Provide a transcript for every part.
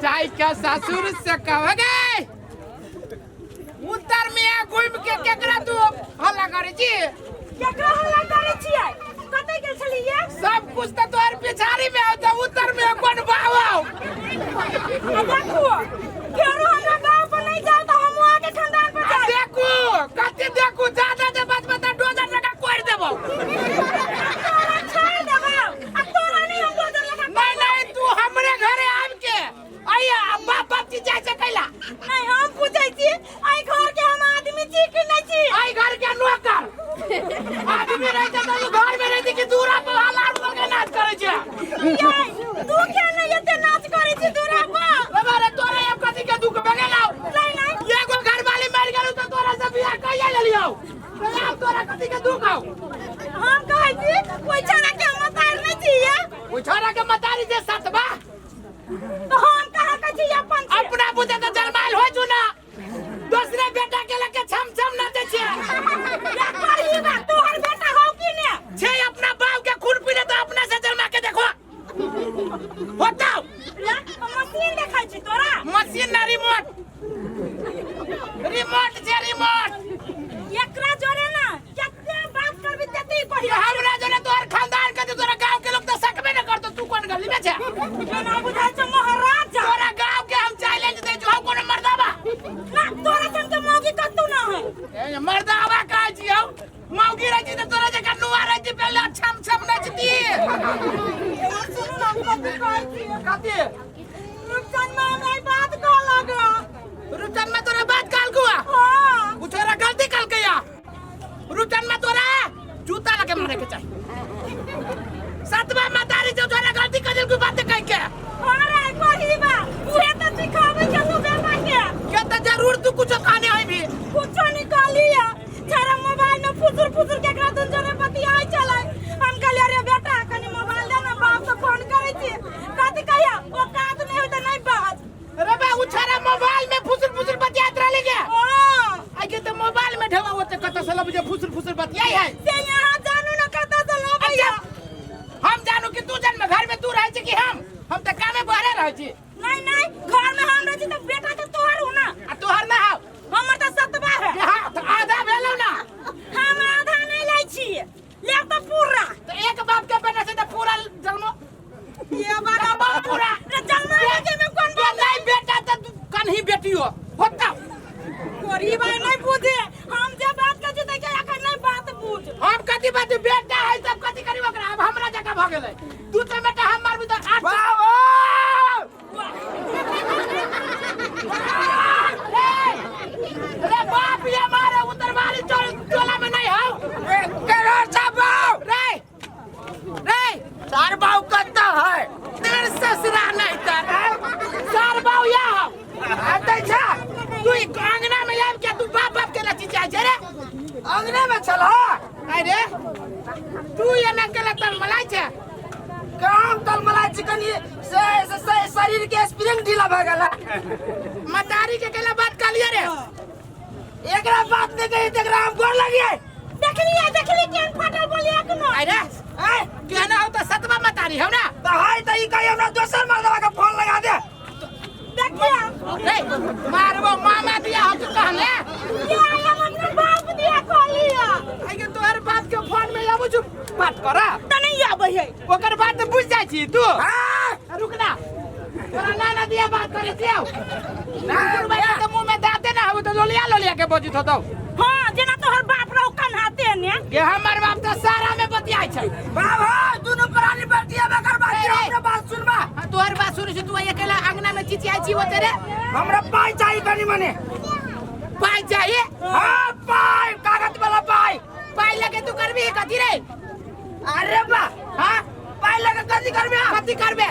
जाय के ससुर से कह गए उत्तर में घूम के केकरा तू हल्ला करे छी? केकरा हल्ला करे छियै? कतऽ गेल छलियै? सब कुछ तऽ तोहर पिछाड़ी में हो तऽ उत्तर में कोन बाव आ देखू, फेरो हमरा गाँव पर नहीं जाओ तऽ हम अहाँके खानदान पर जायब। देखू कते देखू, ज्यादा जे बचबे तऽ डोजर जकाँ कोरि देबौ। तोरा छोड़ि देबौ आ तोरा नहीं हम डोजर लेखा। नहीं नहीं, तू हमरे घरे आबि के अइया आ बाप बाप चिचाइ छै कैला? नहीं, हम पूछै छी, एहि घर के हम आदमी छी कि नहीं छी? एहि घर के नौकर आदमी रहते तऽ तू घर में रहते कि दूरा पर हल्ला गुल्ला के नाच करै छै? यै, तू किया नहीं एते नाच करै छी दूरा पर? बाबा रे, तोरा आब कथी के दुख भऽ गेलौ? नहीं नहीं, एगो घरवाली मरि गेलौ तऽ तोरा से बियाह कैया लेलियौ, तऽ आब तोरा कथी के दुख हौ? हम कहै छी ओहि छौड़ा के हम मतार नहीं छी। ओहि छोरा के मतारी जे सतबा। तो हम कहाँ कहै छी अपन छी? अपना बुझे तऽ जलमाइल होइ छु ना, दोसरे बेटा के लके छम छम नाचे छे। या करही बा, तोहर बेटा हौ कि ने छे? अपना बाप के खून पीले तो अपना से जलमा के देखो होता। ला, मशीन देखै छी तोरा? मशीन ना, रिमोट, रिमोट छे रिमोट। एकरा जोरे ना कते बात करबी तते कही। हमरा जोरे तोहर खानदान के, तोरा गांव के लोग तो सकबे न करतो। तू कोन गली में छे? जेना बुझाइ छौ महाराज। तोरा गांव के हम चैलेंज दै छु, हम कोनो मर्दाबा ना, तोरा संग के मौगी कतौ ना है। ए मर्दाबा कहै छी हम, मौगी रहै छी तऽ तोरा जकाँ नुआ रहै छी, पहिले छम छम नचती। एगो सुनू ना, हम कथी कहै छी? कथी? रुपचन में हमरा ई बात कहलक। रुचन में तोरा बात कहल कुआ? हाँ। उ छोरा गलती कहलकै या। रुचन में तोरा जूता लगे मारे के चाही। सतवा मतारी जो तोरा गलती कर देलको बात कह के। हाँ रे कही बा, उहे तऽ सिखाबै छै तू बेटा के। के त जरूर तू कुछो कहने होइबी। कुछो निकालिया, छाड़ा मोबाइल में फुसुर फुसुर केकरा दुन जने बतियाइ छलै। हम कहलियै, अरे बेटा, कनी मोबाइल दे ने, बाप से फोन करै छी। कथी कहिया ओ कात नहीं होय तऽ नहीं बाज। रे बा, उ छोरा मोबाइल में फुसुर फुसुर बतियात रहले के? हाँ। आइ के त मोबाइल में ढेवा ओते कत से लब जे फुसुर फुसुर बतियाई है। से यहाँ जानू न कतऽ से लबैया। अच्छा, हम जानू कि तू जन्म घर में तू रहै छी कि हम? हम त कामे बहरे रहै छी। नहीं नहीं, घर में हम रहै छी तऽ बेटा तऽ तोहर हो ना। आ तोहर ना हौ? हमर तऽ सतबा है। जे हाँ, तऽ आधा भेलौ ना। हम आधा नहीं लै छी, लेब तऽ पूरा। तऽ एक बाप के बेटा छै तऽ पूरा जन्मो। ये बारा बाप पूरा। रे जन्म के में कोन के नहीं बेटा तऽ कन्ही बेटियो होता। गरीब है नहीं बुझे, हम जे बात कहै छी के अखन नहीं बात बुझ। हम कथी बात, बेटा है तब कथी करी ओकरा? अब हमरा जगह भ गेलै, तू तऽ बेटा हम मारबी तऽ आठ। रे बाप, ये मारे उतरवारी चोला में नहीं हौ। रे रे, चार बाऊ कत्ता है? तेर ससुरा नहीं तर चार बाऊ या हौ। आते छा। तू ई अंगना में आबि के तू बाप बाप के लची चाहे छै रे? अंगने में छल। अरे तू एना केला तलमलाइ छै? काम तलमलाइ छी कनी से, से, से शरीर के स्प्रिंग ढीला भ गेल। मतारी के केला बात कहलिए रे? एकरा बात नहीं कही त एकरा हम गोर लगिए। देखलिए देखलिए, केहन फाटल बोलिए अखनो। अरे आय केना हो त सतवा मतारी हौ ना। त हाय त ई कही हमरा दोसर मर्दवा के फोन लगा दे। देखिए। रे मारबो, मामा दिया हो तू कहले? ये हम अपना बाप दिया कहलिए। आइ के तोहर बाप के फोन में आबो छु बात करा। त नहीं आबै है। ओकर बात बुझ जाइ छी तू? हाँ। रुक ना, तोरा नाना दिया बात करे छियौ ना। भाई के मुंह में दाते ना हबो त लोलिया लोलिया के बजित होतौ। हाँ, जेना तोहर बाप रहो कन्हाते ने। के हमर बाप त सारा में बतियाइ छै। बाबा, दुनू प्राणी बतिया बकर बात। ए, ए। हमरा बात सुनबा। हाँ, तोहर बात सुनै छी, तू अकेला अंगना में चिचियाइ छी ओते रे? हमरा पाई चाहिए कनी मने। पाई चाहिए? हाँ, पाई, कागज वाला पाई। पाई लगे तू करबी कथी रे? अरे बा। हाँ। पाई लगे कथी करबे? कथी करबे?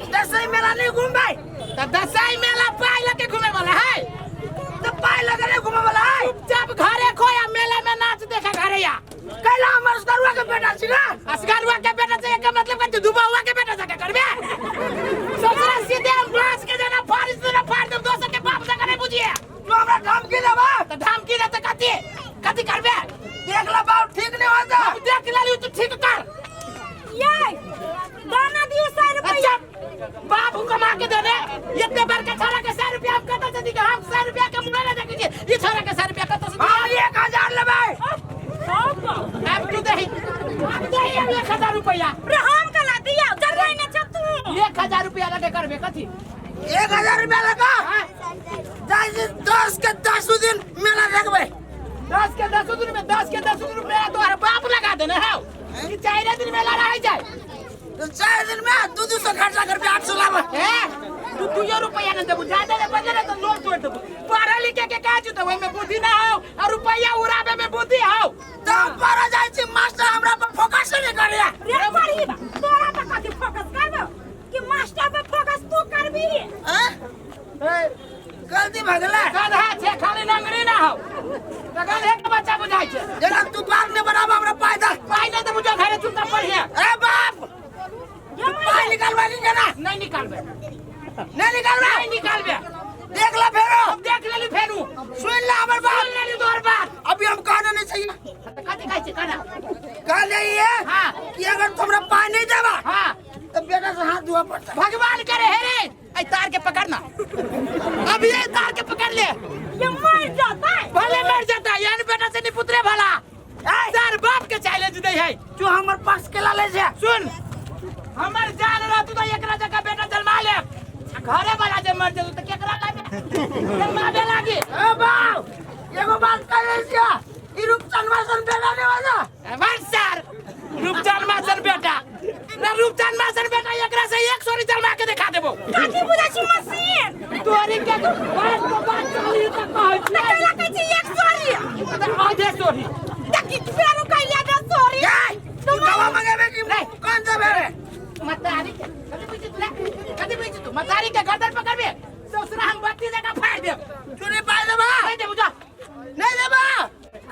दसई मेला नहीं घूमबे? त दसई मेला पाई लगे घूमे वाला है? तो पाई लगे नहीं घूमे वाला है? चुपचाप घरे खोया, मेला में नाच देखा घरे या। कैला हमर असगरुआ के बेटा छी ना। असगरुआ के बेटा छै के मतलब कथी? दुबा हुआ के बेटा छै के करबे? ससुरा सीधे हम बांस के जना फारिस देना फाड़ देब, दोसर के बाप जका नहीं बुझिए। तू हमरा धमकी देबा? त धमकी दे त कथी कथी करबे? देख ला बाप, ठीक नहीं होता। हम देख लेली, तू ठीक कर। ये दाना दियो 100 रुपया। अच्छा बाप कमा के देने इतने बार के छोरा के 100 रुपया हम कतऽ से दी हम 100 रुपया के मुँह नहीं देखै छी ई छोरा के 100 रुपया कतऽ से दी हम 1000 लेबै। अब तू दही अब दही अब 1000 रुपया रे हम कला दिया जरबै ने छ तू 1000 रुपया लगे करबे कथी 1000 रुपया लगा जाइ छी 10 के 10 दिन मेला देखबै। 10 के 10 दिन में 10 के 10 दिन मेला तोहर बाप लगा देने हौ कि 4 दिन मेला रह जाए तो 4 दिन में 2 200 खर्चा करबे 800 लाबै। ए तू 2 रुपया न देबू ज्यादा ने बदले तो लोन तोड़ देबू। पढ़े लिखे के काज तो ओइ में बुद्धि ना हो और रुपया उड़ाबे में बुद्धि हो। तो पढ़ जाइ छी मास्टर हमरा पर फोकस नहीं करैया। रे पढ़ी तोरा पर कथी फोकस करबो कि मास्टर पर फोकस तू करबी? हैं गलती भऽ गेलै। गधा छे खाली नंगरी ना हो तो गधे के बच्चा बुझाइ छे। जेना तू बाप ने बनाब हमरा पाइ दे। पाइ नहीं देबू जो घरे चुपचाप पढ़िए। ए बाप तू पाइ निकालबे कि केना? नहीं निकालबे। नहीं निकालबे? नहीं निकालबे। देख ले फेरो। हम देख लेली फेरू। सुन ले हमर बात। सुन लेली तोहर बात। अभी हम कहने नहीं चाहिए। कथी कहै छी कहना? कहले ये हाँ कि अगर तुम हमरा पाइ नहीं देबा हाँ तो बेटा से हाथ धोआ पड़ता। भगवान करे हे रे ऐ तार के पकड़ना अब ये तार के पकड़ ले ये मर जाता है। भले मर जाता है यानी बेटा से नहीं पुत्रे भला सर बाप के चैलेंज दे है। तू हमर पक्ष के लाले छे। सुन हमर जान रह तू तो एकरा जगह बेटा जन्मा ले घरे वाला जे मर जेतू तो केकरा लागे जन्माबे लागी। ए बाप एगो बात कहे छिया ई रूपचंद सन बेटा ने वाजा मर सर रूपचंद मासन बेटा ना रूपचंद मासन बेटा एकरा से 100 जन्मा के दिखा देबो। कथी बुझै छी मशीन तोरी के बात तो बात चली त कहै त कैला कहै छी 1 सॉरी आधे सॉरी देखी फेरो कैला दे सॉरी। तू दवा मंगेबे कि कौन देबे रे? मतारी के कथी बुझै तू कथी बुझै तू मतारी के गर्दन पकड़बे ससुरा हम बत्ती जगह फाड़ देब। तू नहीं पाइ देबा? नहीं देबो जा। नहीं देबा?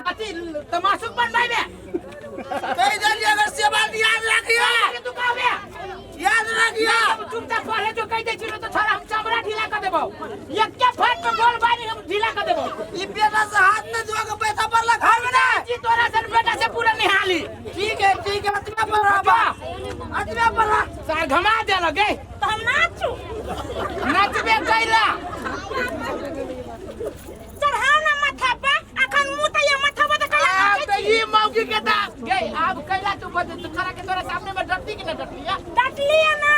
अथी तमासुक बनबाइबे कहि देलियै अगर से बात याद राखियो। तू कहबे याद राखियो। चुपचाप पढ़े जो कहि दै छी तो छोरा हम चमड़ा ढीला कर देबो। एके फट में गोल बानी हम ढीला कर देबो। ई बेटा से हाथ में धोआ के पैसा पड़ला घर में ना जी तोरा सन बेटा से पूरा निहाली। ठीक है ठीक है अतबे पर रह अतबे पर रह सार घमा देल गे त हम नाचू नाचबे कैला चढ़ा ना माथा पर अखन मुंह त ये माथा पर त कैला आब त ई मौगी के दा गे आब कैला तू बज तू छोरा के तोरा सामने में डरती कि ना डरती या? डटली ना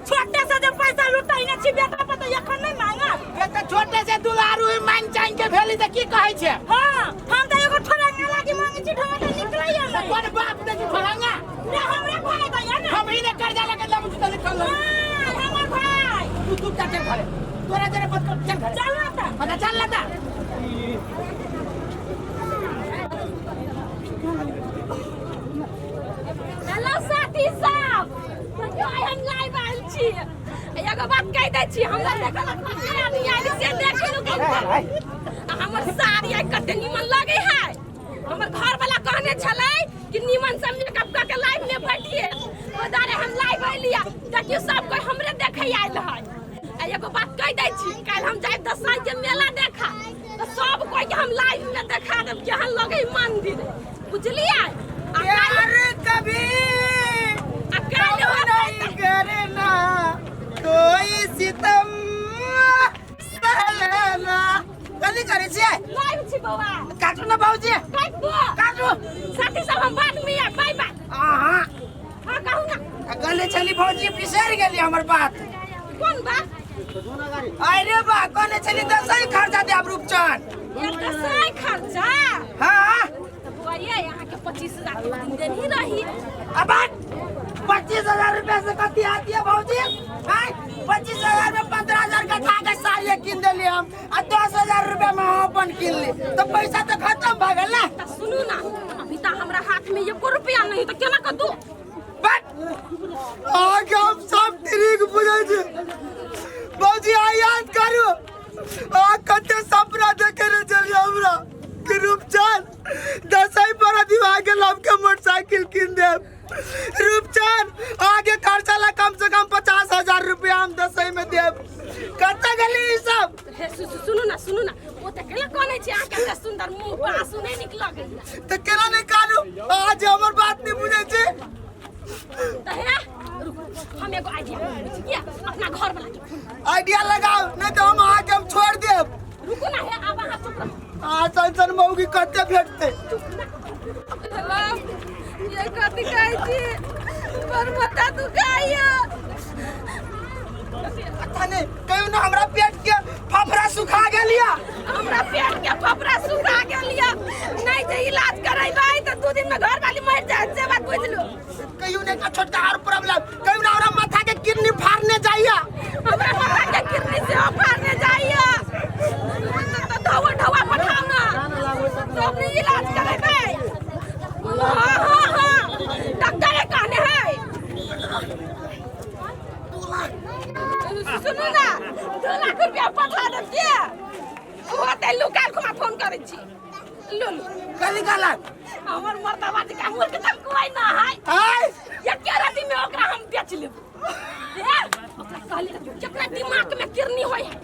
छोटे से जे पैसा लुटाई ना छी बेटा पर त एखन नहीं मांगत। बेटा छोटे से दुलारू ही मांग चांग के भेली त की कहै छे? हां हम त एगो ठोरंगा लागी मांगे छी ढोंगा त निकलैया नहीं। कोन बाप दे छी ठोरंगा? रे हमरे भाई दैया ना। हम ही ने कर्जा लगे लम छी त निकल। हां हमर भाई तू चुपचाप चल घरे तोरा जरे बत चल घरे चल ना त पता चल ना त। हेलो साथी सब देखियौ आइ हम लाइव आयल छी। एगो बात कहि दै छी हमरा देखल आदमी आयल से देखियौ आ हमर साड़ी आइ कते नीमन लगै है। हमर घर वाला कहने छलै कि नीमन से मेकअप कऽ के लाइव में बैठिए ओहि दुआरे हम लाइव अयलियै। देखियौ सब कोइ हमरे देखै आयल है। आ एगो बात कहि दै छी काल्हि हम जायब दसई के मेला देखा तऽ सब कोइ के हम लाइव में देखा देब केहन लगै मंदिर बुझलियै? प्यार कभी आ काल्हि नहीं करना कोई सितम सहना। कथी करै छियै? लाइव छी बौआ। काटू ना बाबूजी। काटि दो। काटू। साथी सब हम बाद में आयब बाय बाय। अहाँ हाँ कहू ना। कहले छली भौजी बिसरि गेली हमर बात। कोन बात? अरे बा कहने छली दसई खर्चा देब रूपचंद। ये दसई खर्चा? हाँ। तऽ बौआ ये अहाँके 25,000 के दिन देनी रही। अब 25,000 रुपया से कथी आती है भौजी? 25,000 में 15,000 का खा के साड़ी किन देली हम आ 10,000 रुपया में हम अपन किन ली तो पैसा तो खत्म भऽ गेल ना। तऽ सुनू ना अभी तऽ हमरा हाथ में एको रुपया नहीं तऽ केना कऽ दू? बट अहाँके हम सब ट्रिक बुझै छी भौजी। आइ याद करू अहाँ कते सपना देखे रहे छलियै हमरा कि रूपचंद दसई पर दिवा के लबके मोटरसाइकिल किन देब। रूपचंद आगे खर्चा ला कम से कम 50,000 रुपया हम दसई में देब। कतऽ गेली ई सब? हे सुनू ना सुनू ना ओ तऽ केना कहने छी अहाँके एते सुंदर मुँह पर आंसू नहि निकलऽ लगैया। तऽ केना नहि कानू अहाँ जे हमर बात नहि बुझै छी। तऽ हे रुकू हम एगो आइडिया लगबै छी किया अपना घर वाला के फोन करू। आइडिया लगाओ नहीं तो हम अहाँके हम छोड़ देब। रुकू ना हे, आब अहाँ चुप रहू। अहाँ सन सन मौगी कते भेटतै? चुप ना। हेलो, ये कथी कहै छी? पर माथा दुखाइया। पता नहीं कहियो ना हमरा पेट के फफड़ा सुखा गेल या। हमरा पेट के फफड़ा सुखा गेल या। नहीं जे इलाज करेबै तऽ 2 दिन में घर वाली मरि जायत, से बात बुझलू। कहियो ने का छोटका और प्रॉब्लम, कहियो ना हमरा माथा के किडनी फाड़ने जाइया। हमरा माथा के किडनी से फाड़ने जाइया। तऽ धौआ ढौआ पठाउ ना, तो अपने इलाज करेबै। हाँ हाँ हाँ, डॉक्टरे कहने है। सुनू ना, 2 लाख रुपया पठा देब के होतै? लुकाल खुमा फोन करै छी। लू लू। कथी कहलक? हमर मर्दबा जी का मूर्ख तक कोई ना है। आय एके राति में ओकरा हम बेच लेब। ए, ओकरा कहली केकरा दिमाग में किरनी होय है।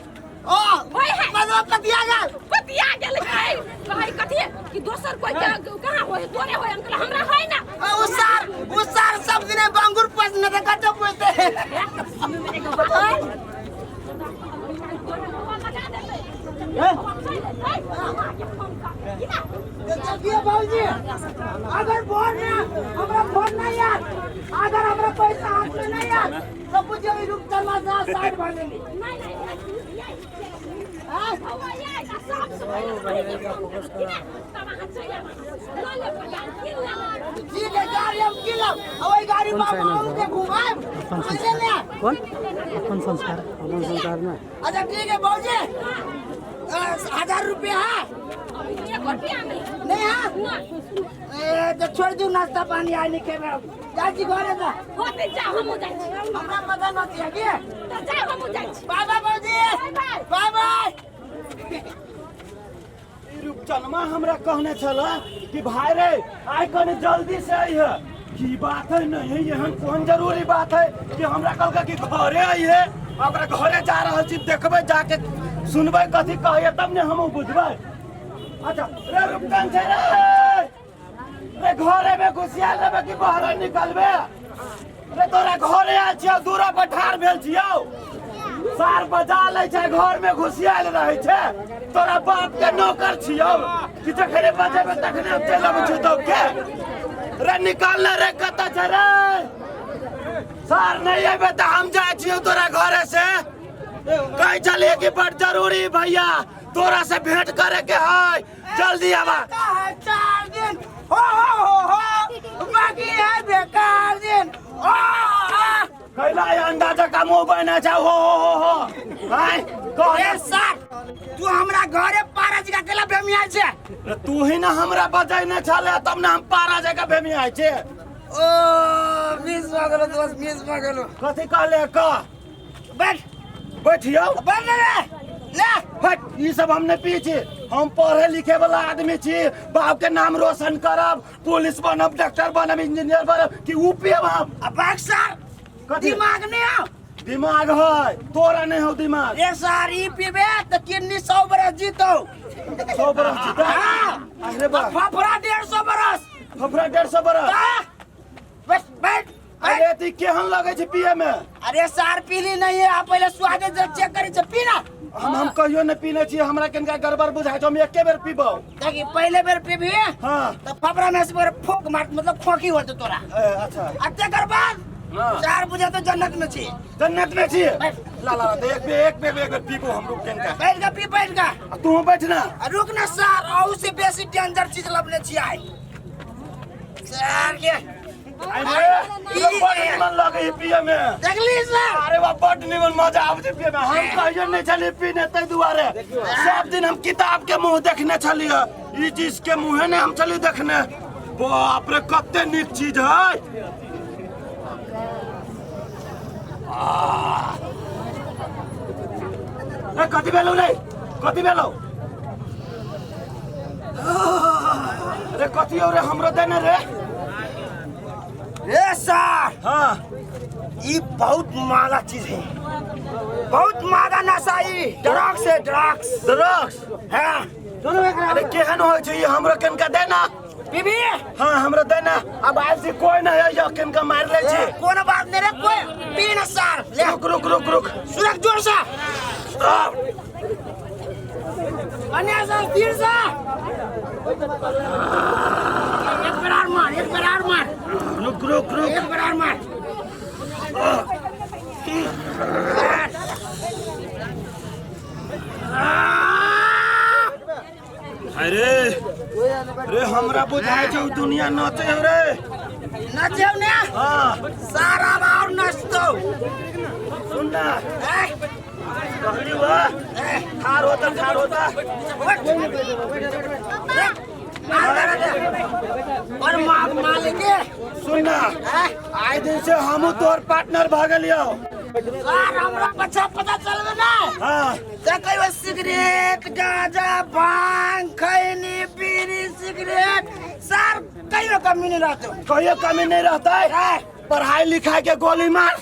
ओ होय है। मतलब पतिया गेल। पतिया गेल। कहै कहै कथी कि दोसर कोई के कहाँ होय है, तोरे होय है। हम कहलियै, हमरा होय ना। ओ सार सब दिने बांगुर पोसने त कतौ पोसते। ए, सुनू ने एगो बात। लगा देतै। देखिए बाबूजी, अगर फोन में हमरा फोन नहीं यार, अगर हमरा पैसा हाथ में नहीं यार, तो बुझियो ई रूप चलवा से साइड भर लेली। ठीक है, गाड़ी हम किलब और वही गाड़ी बाबू हम के घुमाएब, बुझले ने? कौन अपन संस्कार, अपन संस्कार में। अच्छा ठीक है बाबूजी, 1000 रुपया है? नहीं है? ए, तो छोड़ दू नाश्ता पानी आइ नहीं खेबे हम। जाइ छी घरे तऽ। हमरा पता न छै की। बाय बाय बाबूजी, बाय बाय। ई रूपचनमा हमरा कहने छल कि भाई रे आइ कने जल्दी से अइह। की बात है? नहीं है एहन कोन जरूरी बात है कि हमरा कहलका कि घरे अइहे। ओकरा घरे जा रहल छी, देखबै जाके सुनबै कथी कहैया तब ने हमहूँ बुझबै। अच्छा रे रूपचन छै रे, रे घरे में घुसियाल रहबे कि बाहर निकलबे? रे तोरा घरे आयल छियौ, दूरा पर ठाढ़ भेल छियौ, सार बजा लै छै, घर में घुसियाल रहै छै। तोरा बाप के नौकर छियौ कि जखने बजेबे तखने हम चलि अबै छियौ दौड़ के? रे निकाल ने रे, कतऽ छै रे सार? नहीं अयबे तऽ हम जाइ छियौ तोरा घरे से। कहै छलियै कि बड़ जरूरी भैया तोरा से भेंट करे के है, जल्दी आवा। है 4 दिन हो हो हो हो, बाकी है बेकार दिन। ओ आ। कैला अंडा जका मुंह बना छै हो हो हो हो आय ए सर, तू हमरा घरे पारा जका केला भेमिया छै? रे तू ही ना हमरा बजैने छले तब ना हम पारा जका भेमिया छै। ओ मिस भऽ गेलो दोस्त, मिस भऽ गेलो। कथी कहले? कह। बैठ। बैठियौ। बैठ रे ले। हट, ई सब हम नहीं पी छी। हम पढ़े लिखे वाला आदमी छी, बाप के नाम रोशन करब, पुलिस बनब, डॉक्टर बनब, इंजीनियर बनब, कि ऊ पियब हम? अब सर कथी? दिमाग नहीं आओ। दिमाग है तोरा नहीं हो दिमाग। ए सर, ई पीबे तो किडनी 100 बरस जीतो। 100 बरस जीता? हाँ। अरे बा। फफड़ा 150 बरस। फफड़ा 150 बरस। हाँ। बस बैठ। अरे ती केहन लगे छै पिए में? अरे सर पीली नहीं है, आप पहले स्वाद चेक करी छै, पी ना। हम कहियो नहीं पीने छी, हमरा कनिका गड़बड़ बुझाइ छै, हम एके बेर पीबौ। देखी पहले बेर पीबी हाँ। तो फफड़ा में से बेर फूक मार, मतलब खोकी होते तोरा। ए, अच्छा। आ तेकर बाद हाँ। 4 बजे तो जन्नत में छी। जन्नत में छी? बैठ। ला ला तो एक बेर एक बेर पीबो हम, रुक कनिका। बैठ के पी, बैठ के। आ तू बैठ ना। आ रुक ना सर, औ से बेसी डेंजर चीज लबने छी आइ सर के। अरे ई बड़ निमन लगे है पिए में। देखली सर? अरे वाह, बड़ निमन मजा आबै छै पिए में। हम कहियो नहीं छलियै पीने, ताहि दुआरे सब दिन हम किताब के मुंह देखने छलियै, ई चीज के मुंहे नहीं हम छलियै देखने। बाप रे कते नीक चीज है। ए कथी भेलौ रे? कथी भेलौ रे? कथी हो रे? हमरो देने रे। रे सर। हाँ। ई बहुत महंगा चीज है, बहुत महंगा नशा ई ड्रग्स है, ड्रग्स। ड्रग्स? हाँ। अरे केहन होइ छै ई? हमरो कनिका दे ना। पीबी? हाँ हमरा दे ना। अब आयल छी कोई नहीं है यकीन के मार ले छी। कोनो बात नहीं रे, कोई पी ना सार। ले। रुक रुक रुक रुक। सुरक जोर से। अन्य सर तीर से। एक बार और मार, एक बार और मार। रुक रुक रुक। एक बार और मार। अरे रे हमरा बुझाय छौ दुनिया नचे हौ रे। नचे हौ ने? हाँ। सारा और नचतो। सुन ना। कहली वा ठार होता ठार होता। और माग मालिक सुन ना, आइ दिन से हमहू तोहर पार्टनर भऽ गेलियौ। सर हमरा पछा पता चलबे ना। हाँ। त कहियो सिगरेट गांजा भांग खैनी बीड़ी सिगरेट सर कहियो कमी नहीं रहतो। कहियो कमी नहीं रहता है। पढ़ाई लिखाई के गोली मार,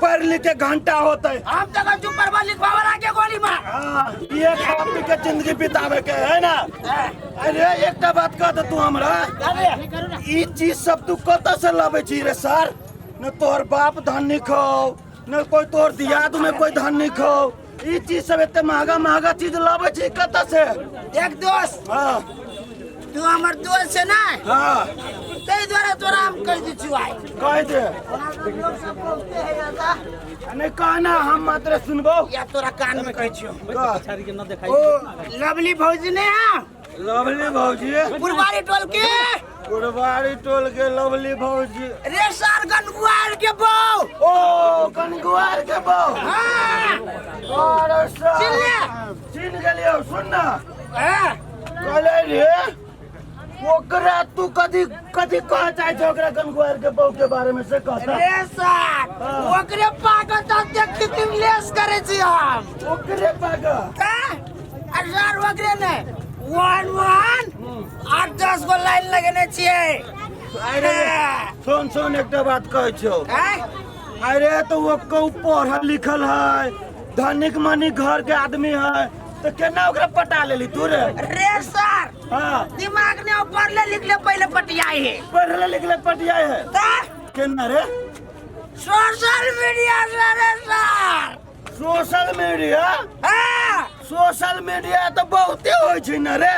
पढ़ लिख के घंटा होते। हम तो कल चुप पढ़वा लिखवा के गोली मार। हाँ, ये खा पी के जिंदगी बितावे के है ना। अरे एकटा बात कह दे तू हमरा, ई चीज सब तू कतऽ से लाबै छी रे सर? न तोहर बाप धनिक हौ, न कोई तोहर दियाद में कोई धनिक हौ, ई चीज सब एते महंगा महंगा चीज लाबै छी कतऽ से? देख दोस्त। हाँ। तू हमर दोस्त छे ना? हाँ। ताहि दुआरे तोरा हम कहि दै छियौ आइ। कहि दे। लोग सब बोलते है दादा। नहीं कहना, हम मात्र सुनबो। या तोरा कान में कहै छियौ। कह। ओ लवली भौजी ने है? लवली भौजी? पुरबारी टोल के? पुरबारी टोल के लवली भौजी। रे सर गनगुआर के बहू। ओ गनगुआर के बहू। हाँ। अरे सर। चिन्ह ले। चिन्ह गेलियौ, सुन ना। हाँ। कहले रे ओकरा तू कदी कदी कह चाहे छौ ओकरा गनगुआर के बहू के बारे में से कहता। रे सर ओकरे पागल त देखी तिम लेस करे छी हम। ओकरे पागल? हाँ? अरे सर ओकरे ने 1 1 8 10 गो लाइन लगेने छियै। अरे सुन सुन एकटा बात कहै छियौ। अरे तो वो कहू पढ़ल लिखल है, धनिक मनिक घर के आदमी है, तो केना ओकरा पटा लेली तू रे? रे सर हाँ। दिमाग ने पढ़ले लिखले पहले पटियाई है। पढ़ले लिखले पटियाई है? ता? केना रे? सोशल मीडिया से रे सर। Social media? हाँ। सोशल मीडिया तो बहुते होइ छै ने रे,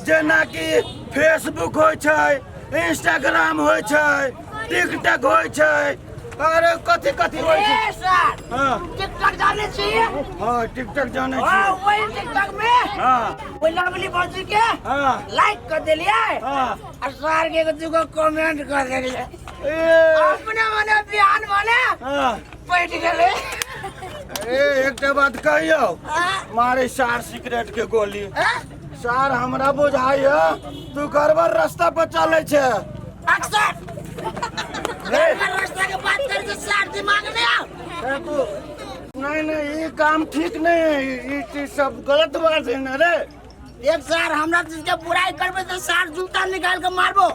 जेनाकि फेसबुक होइ छै, इंस्टाग्राम होइ छै, टिकटॉक होइ छै, अरे कथी कथी होइ छै। रे सर हाँ। टिकटॉक जाने छी? हाँ टिकटॉक जाने छी। हाँ, वही टिकटॉक में। हाँ। वही लवली भौजी के हाँ। लाइक कर देलियै। हाँ। और सर के एगो दूगो कमेंट कर देलियै। ए। अपने मने बिहान मने हाँ। पैठ गेलै। ए एकटा बात कहियौ, मारे सार सिगरेट के गोली। सार हमरा बुझाइय तू गड़बड़ रास्ता पर चले छे। अक्सर गड़बड़ रास्ता के बात करे तो सार दिमाग में आओ। ए तू नहीं नहीं ये काम ठीक नहीं है, ये चीज सब गलत बात है ना रे। एक सार हमरा चीज के बुराई करबे तो सार जूता निकाल के मारबो।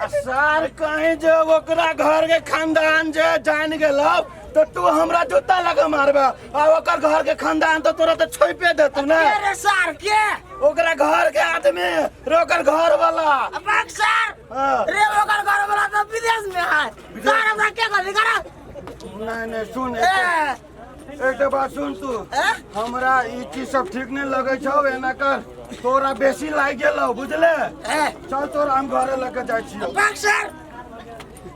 आ सार कहीं जे ओकरा घर के खानदान जे जान गेलो तो तू हमरा जूता लगा मारबे, आ ओकर घर के खानदान तो तोरा तो छोइपे देतौ ना। के रे सार के? ओकरा घर के आदमी रे, ओकर घर वाला। अब सार। हाँ। रे ओकर घर वाला तो विदेश में है। सार हमरा के कहली करा? नहीं नहीं सुन, ए। एकटा बात सुन तू। ए? हमरा ई चीज सब ठीक नहीं लगे छौ, एना कर तोरा बेसी लागि गेलौ बुझले। ए। चल तोरा हम घरे लके जाइ छियौ। बाक सर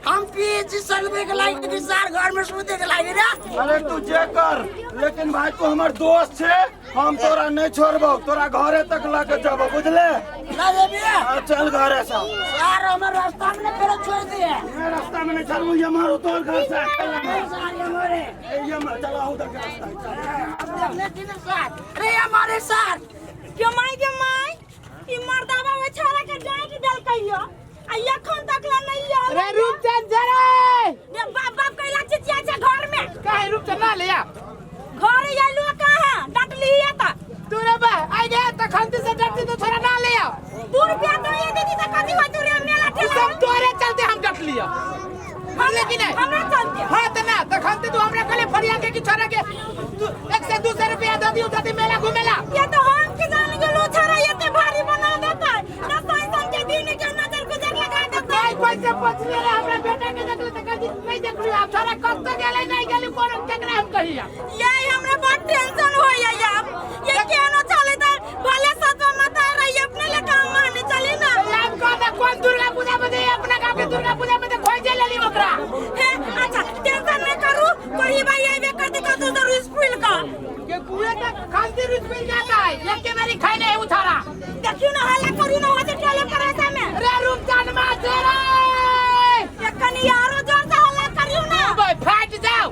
हम पीएचडी चलबे के लागी कि सर घर में सुते के लागी रे। अरे तू जे कर, लेकिन भाई तू हमर दोस्त छे, हम तोरा नहीं छोड़बौ, तोरा घरे तक लके जबौ बुझले। ना जेबी? हाँ, चल घरे से। सर हमर रास्ता में फेर छोड़ दिए। मैं रास्ता में नहीं छोड़बौ, ये मारू तोर घर से। सर ये मोरे। ए, ये मार, चल आओ उधर के रास्ता, चल। देखने छी ना सर। रे हमारे सर। के माय के माय, ई मर्दाबा ओइ छोरा के डांट देलकैयो। आ एखन तक ला नहीं आयल। रे रूपचंद जरे। रे बाप बाप कैला चिचिया छै घर में। काहे रूपचंद ना ले आ? घर आइलो कहाँ? डांटली है त। तू रे बा, आई गया त खंती से डरती तो छोरा ना ले आओ। 2 रुपया तो ये दीदी त कथी होय तू रे मेला ठेला। सब तोरे चलते हम डट लियो। बुझले कि नहीं? हमरा चलते। हाँ त ना, त खंती तू हमरा कहले फरिया के कि छोरा के तू 1 से 200 रुपया दे दियो जदी मेला घुमेला। ये तो हम के जान गेलो छोरा एते भारी बना देता। ना साइन के दिन के नजर गुजर नहीं देखली आप सारा कब तक गेलै नहीं गेली कोन केकरा हम कहिया। ये हमरा बहुत टेंशन होइया यार, ये केनो चले त भले सतवा माता रही अपने ले काम माने चली ना। हम कहबे कोन दुर्गा पूजा में दे अपना गांव के दुर्गा पूजा में ते खोजे लेली ओकरा। हे अच्छा टेंशन नहीं करू, कोई भाई आइबे करते कतो जरूर स्कूल का के कुएं तक खांसी रुच मिल जाता है, एक के बारी खाई नहीं उठारा। देखियो ना हल्ला करू ना होते टोले पर ऐसा में। रे रूपचांद मा तेरे ये कनी यारो जोर से हल्ला करियो ना। भाई फाट जाओ।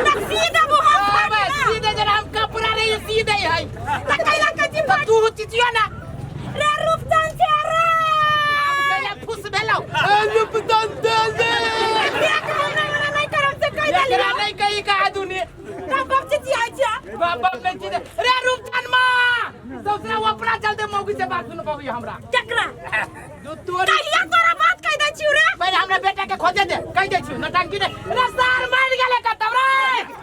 तक सीधा वो हम फाट भाई ना। सीधे जरा हम कपड़ा नहीं सीधे है। तक कैला कची फाट। तू चिचियो ना। रे रूपचांद छे रे। अब कैला फुस भेलौ। ए रूपचांद दे दे। देख हमरा मना नहीं करम से कह देली। एकरा नहीं कही का दुनिया। तब बाप चिचियाई छे। बाप बाप नहीं चिचिया। रे रूपचांद मा। दूसरा वो अपना चलते मौगी से बात सुन पाबी हमरा। केकरा? दू तोरी। कहिया तोरा बात कह दै छियो रे? पहिले हमरा बेटा के खोजे दे, कह दै छियो नौटंकी ने। रे सार मार गेले कतौ रे।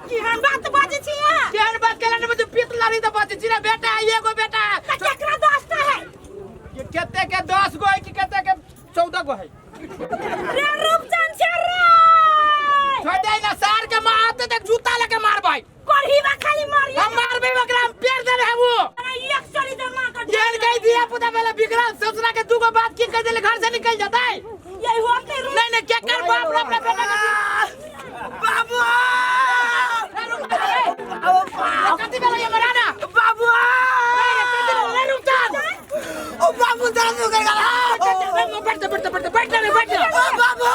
केहन बात बाजै छियै? केहन बात केला ने बुझ पीत लड़ी त बाजै छी रे बेटा, एगो बेटा। त केकरा 10टा है? के कते के 10 गो है कि कते के 14 गो है? रे रूपचंद छे रे। छोड़ दे ना सार के मां आते तक जूता लेके मारबै। कोढ़ी बा खाली मारिए। हम मारबै ओकरा, हम पेड़ दे रहे वो। अरे एक सड़ी जमा कर। जेल गई दिया पुता पहले बिगड़ल सोचना के दूगो बात की कह देले घर से निकल जाता है। यही होते रू। नहीं नहीं क्या कर बाप रे अपने बेटा के बाबू। कति बेला ये मराना बाबू। अरे कति बेला रे रूपचांद। ओ बाबू दर्द कर गला। बैठ बैठ बैठ बैठ रे बैठ। ओ बाबू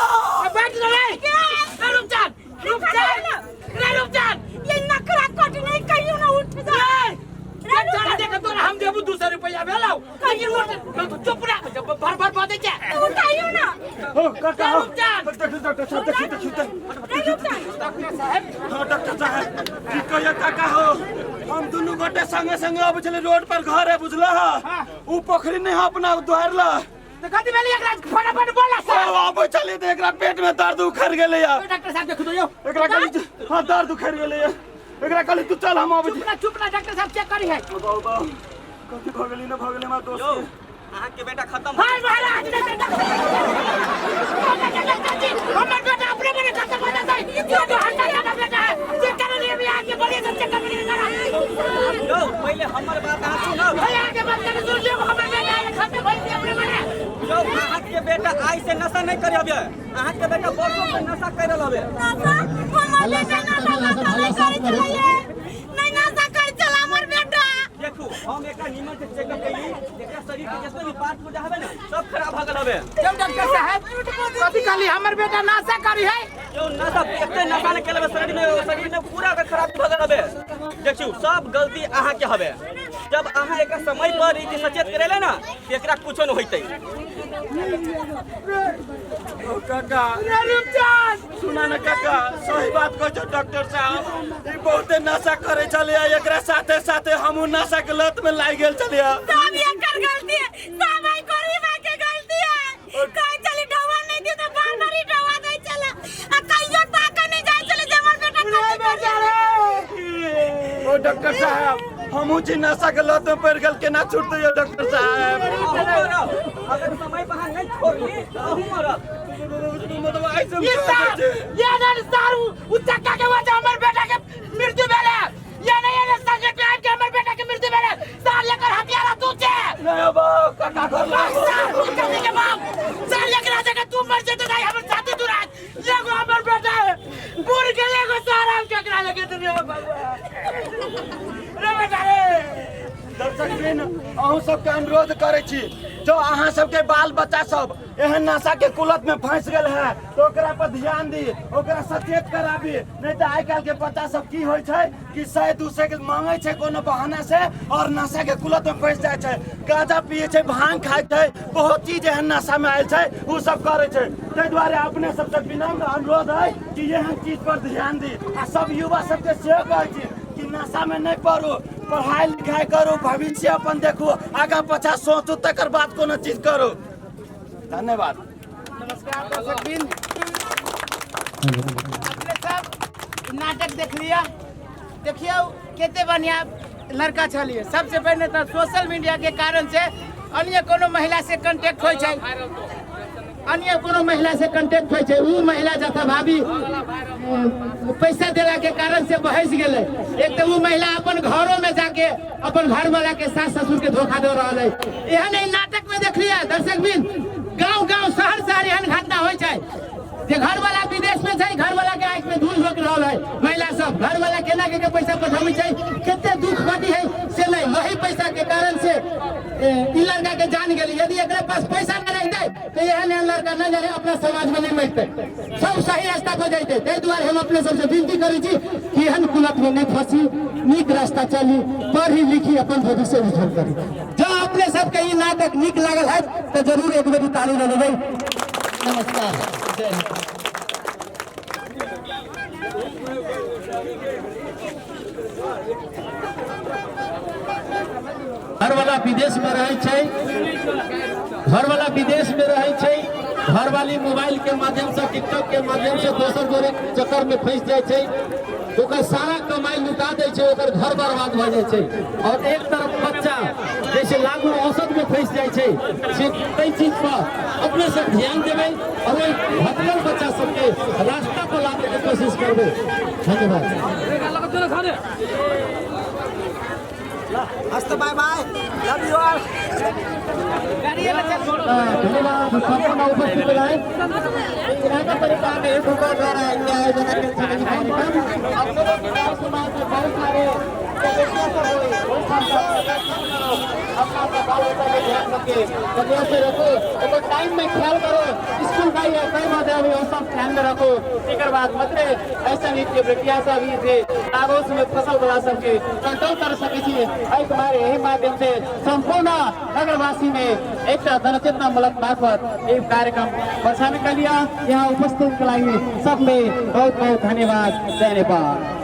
बैठ रे रे रूपचांद, रूपचांद रे रूपचांद। ये नखरा कट नहीं कहियो ना उठ जा। रे तोरा देख तोरा हम देबू 200 रुपया भेलौ। लेकिन उठ तू चुप रह, जब भर भर बाजै छै। तू उठाइयो ना। हो काका हो। रूपचांद। डॉक्टर साहब देखियो देखियो रे रूपचांद। डॉक्टर साहब। हां डॉक्टर साहब की कहियो काका हो, हम दुनू गोटे संगे संगे अबै छलै रोड पर घर है बुझला। उ पोखरी नहीं है अपना दुआरला। तो कथि भेलै एकरा फटाफट बोला सर। ओ आबै छलै त एकरा पेट में दर्द उखड़ गेलै या। डॉक्टर साहब देखो तो यौ। एकरा कहली हां दर्द उखड़ गेलै या। एकरा कहली तू चल हम आबै छी। चुप ना चुप ना डॉक्टर साहब चेक करी है। बाबू बाबू कथि भ गेलै ना भ गेलै हमरा दोस्त। यौ अहाँ के बेटा खत्म। हाय महाराज डॉक्टर जी हमर बेटा अपने मने खत्म हो जातै। ये तो हल्का का बेटा है, चेक कर लिए भी आके बोलिए सब चेक कर लिए करा। यौ पहिले हमर बात अहाँ सुनब। भाई आके बात कर सुन लियो, हमर बेटा खत्म हो गेलै अपने मने। यौ अहाँ के बेटा आइ से नशा नहीं करे हबे, अहाँ के बेटा वर्षों से नशा कर रहल हबे। नशा? हमर बेटा नशा नहीं करे चलैए। नहीं नशा करे चला हमर बेटा। देखू हम एकरा निमन से चेकअप कैली, एकरा शरीर के जितना भी पार्ट पुर्जा हबे ना सब खराब भ गेल हबे। जब डॉक्टर साहब कथि कहली हमर बेटा नशा करी है? यौ नशा एते नशा ने केलबे शरीर में पूरा के खराब भ गेल हबे। देखियौ सब गलती अहाँ के हबे। जब अहाँ एकरा समय पर ई सचेत करेले ना एकरा कुछो न होइतै। ओ काका रे रूपचांद सुना ना काका सही बात कहै छौ डॉक्टर साहब, ई बहुते नशा करे छलै, एकरा साथे साथे हमहू नशा के लत में लागि गेल छलियै। सब एकर गलती है, सब आई गरीबा के गलती है। कहै छली डवा नहीं दी त बार बार ही डवा दै छला आ कहियो ताके नहीं जाय छले जे हमर बेटा कथि करे। ओ डॉक्टर साहब हमहू छी नशा के लत में पड़ गेल, केना छूटतै यौ डॉक्टर साहब? अगर समय पर अहाँ नहीं छोड़ली त अहूँ मरब। मतलब ऐसे ये सार ये ना सार उ चक्का के वजह हमर बेटा के मृत्यु भेलै। ये नहीं ये संगे पे आबि के हमर बेटा के मृत्यु भेलै। सार एकर हत्यारा तू छे। नहीं बाप काका घर सार तू कथि के बाप? सार एकरा जगह तू मर जेतै त हमर छाती दुरात। एगो हमर बेटा है बुढ़ के एगो सार हम केकरा लगे त रे बाबा रे बेटा रे। दर्शक वृंद अहूँ सबके अनुरोध करै छी, जो अहाँ सबके बाल बच्चा सब एहन नशा के कुलत में फंस गेल है तो ओकरा पर ध्यान दी, ओकरा सचेत कराबी। नहीं तो आइ काल्हि के बच्चा सब की होइ छै कि 100-200 के मांगै छै कोनो बहाना से और नशा के कुलत में फंस जाइ छै, गांजा पिए छै, भांग खाइ छै, बहुत चीज एहन नशा में आयल छै उ सब करै छै। ताहि दुआरे अपने सबसे विनम्र अनुरोध है कि एहन चीज पर ध्यान दी आ सब युवा सबके सेहो कहै छी कि नशा में नहीं पड़ू, पढ़ाई लिखाई करू, भविष्य अपन देखू, आगा पाछा सोचू, तकर बाद कोनो चीज करू। धन्यवाद। नमस्कार दर्शक वृंद, अपने सब नाटक देख लिया। देखियो कते बढ़िया लड़का छलिए। सबसे पहले तो सोशल मीडिया के कारण से अन्य कोनो महिला से कांटेक्ट होइ छै। अन्य कोनो महिला से कंटेक्ट होइ छै। उ महिला जतऽ भाभी पैसा देला के कारण से बहस गेलै। एक तऽ उ महिला अपन घरों में जाके अपन घर वाला के सास ससुर के धोखा दे रहल है। एहन एहि नाटक में देखलियै दर्शक बिन, गांव गांव शहर शहर एहन घटना होइ छै जे घर वाला विदेश में छै, घर वाला के आंखि में धूल झोंक रहल है महिला सब। घर वाला केना के पैसा पठाबै छै, कते दुख घटी है से नहीं, वही पैसा के कारण से ई लड़का के जान गेली। यदि एकरा पास पैसा नहीं रहते तो एहन एहन लड़का न जाने अपना समाज में नहीं मरते, सब सही रास्ता पर जाते। ताहि दुआरे हम अपने सबसे विनती करै छी कि एहन कुलत में नहीं फंसी, नीक रास्ता चली, पढ़ी लिखी अपन भविष्य उज्जवल करी। जँ अपने सबके ई नाटक नीक लागल है तो जरूर एक बेर ताली बजेबै। नमस्कार, जय हिंद। घरवाला विदेश में रहै छै, घरवाला विदेश में रहै छै, घरवाली मोबाइल के माध्यम से टिकटॉक के माध्यम से दोसर गोरे चक्कर में फंसि जाइ छै, ओकर सारा कमाई लुटा दै छै, ओकर घर बर्बाद भऽ जाइ छै। और एक तरफ बच्चा जैसे लागू औसत में फंसि जाइ छै, से ताहि चीज पर अपने सब ध्यान देबै और ओहि भटकल बच्चा सबके रास्ता पर लाबे के कोशिश करबै। धन्यवाद। हस्त bye bye, love you all. धन्यवाद सम्पूर्ण उपस्थितलाई। इलाका परिवार में एक द्वारा ये आयोजन कार्यक्रम आप समाज में बहुत सारे अपना अपना बाल बच्चा के ध्यान रखे, बढ़िया से रखो, ओकर टाइम में ख्याल करो, स्कूल का या कई बात अभी वो सब ध्यान में रखो। एकर बाद मात्रे ऐसा नीति के प्रक्रिया सब ई जे लागोस में फसल वाला सबके कंट्रोल कर सकै छी। एहि के मारे एहि माध्यम से संपूर्ण नगरवासी में एकटा जनचेतना मूलक मार्फत एक कार्यक्रम वर्षामे के लिया यहाँ उपस्थित के लागि सबमे बहुत बहुत धन्यवाद। जय नेपाल।